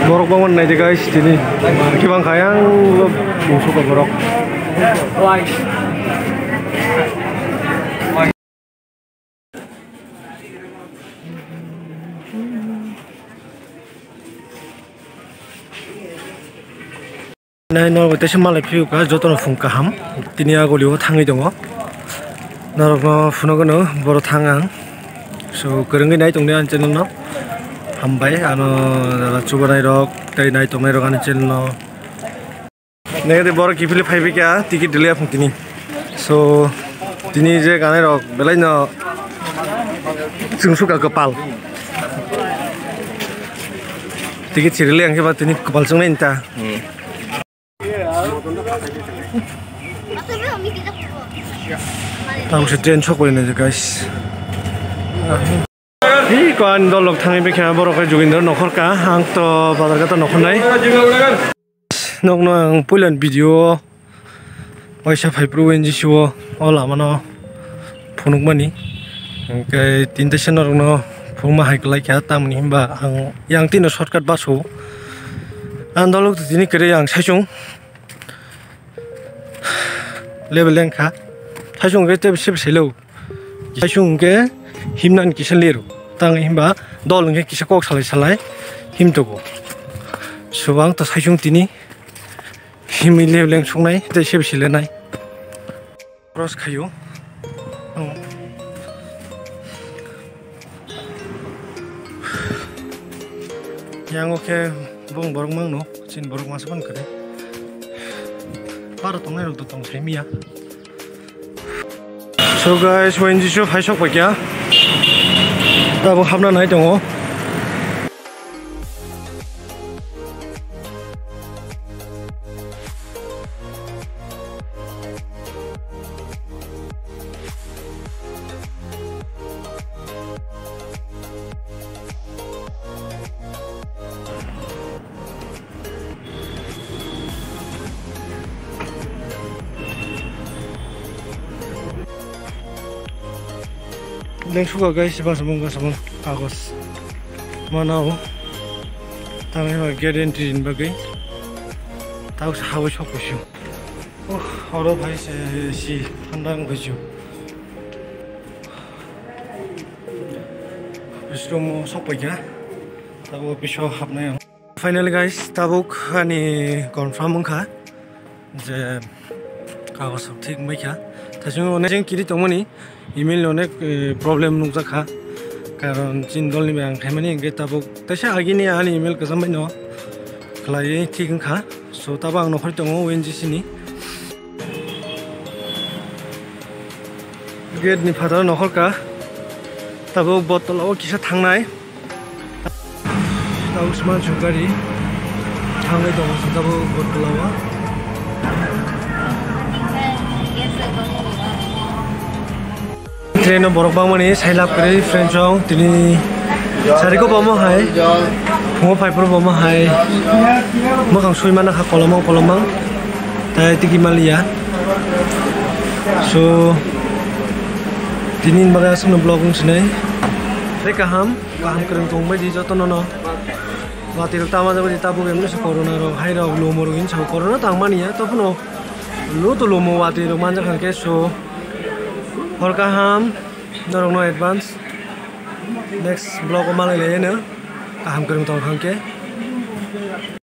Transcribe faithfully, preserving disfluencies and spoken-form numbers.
Borok bangma naidi guys, tini kibang kha yang musuk borok. Nai norok teisa malai phiyok kha, jotono phung kaham. Tini aguli o thangwi tongo. Norokno phunukgwno boro thang ang. So, kwrwngwi nai tongdi ani channel no. Hambai, ano chubanai rok tei nai tongnai rok ani channel no. Nai de borok kiphilwi phaibai kha, ticket delay phung tini. So, tini je ganai rok belai no chwng sukha kwpal. Ticket si delay ang khe ba tini kwpal chwngnai ta. Tamo se train sok bai nai guys. Hi ko ani dol rok thangwi bikha borok khe Jogindra nokhor ka, ang to bazar gata nokhor nai. Nokno ang puilan video o waisa phai phuru N G C o, o lama no phunukmani. Hwnkhe tinta se norokno phunukma hai kwlai kha, tamoni hinba ang yang tino shortcut bus o. Ang dolok tini kwrwi ang saichung level lengkha. Saichung khe tei se bwsai lo. Saichung hwnkhe himnani kisa liru. Tang hinba dol hwnkhe kisa kok salai salai himtogo. Subang to saichung tini himwi level leng sungnai tei se bwsai lenai. Cross khaio. Yango khe bong borok mangno, chin borok masa phano kwrwi. Baro tongnai rok to tong sai miya. So guys, O N G C o phai sok paikha. Tabuk hapna nai tongo. Lengsuka guys, basa mung basa mung kagos. Manao. Tamo gate entry ni bagwi. Tao sa hawi sok kusu. Oh, oro bhai se si thanda wng khusu. Office room o sok paikha. Tabo office o hapnai ang. Finally guys, tabuk ani confirm wngkha je kagos rok thik wngbaikha. Thaichung onek jeng kiri tongmani email ni onek, eh, problem nukjakha. Karon chini dolni bai ang khaimani hwnkhe tabuk teisa agini ani email kwcham bai no khlaiwi thik wngkha. So tabuk ang nokhorwi tongo O N G C ni. Gate ni phataro nokhorka. Tabuk bottle o kisa thangnai. Tabuk sman sukari. Thangwi tongo tabuk bottle o. Train o borok bangmani sai lab kwrwi friend song tini sariko bomo hai. Phungo phai phuru bomo hai. Mwkhang sui mana kha kolomang kolomang. Tai tiki maliya. So, tini bagwi aswkno vlog wng sinai. Tei kaham, kaham kwrwng tong bai di jotono no. Watwi rok tama jagwi tabuk emno se corona rok, hai rok, lumo rok, hinwi sabo corona tang mani ya, tophano lu to lumo watwi rok manjak hwnkhe, so, hor kaham, norokno advance. Next vlog o malai lai eno, kaham kwrwng tong hwnkhe.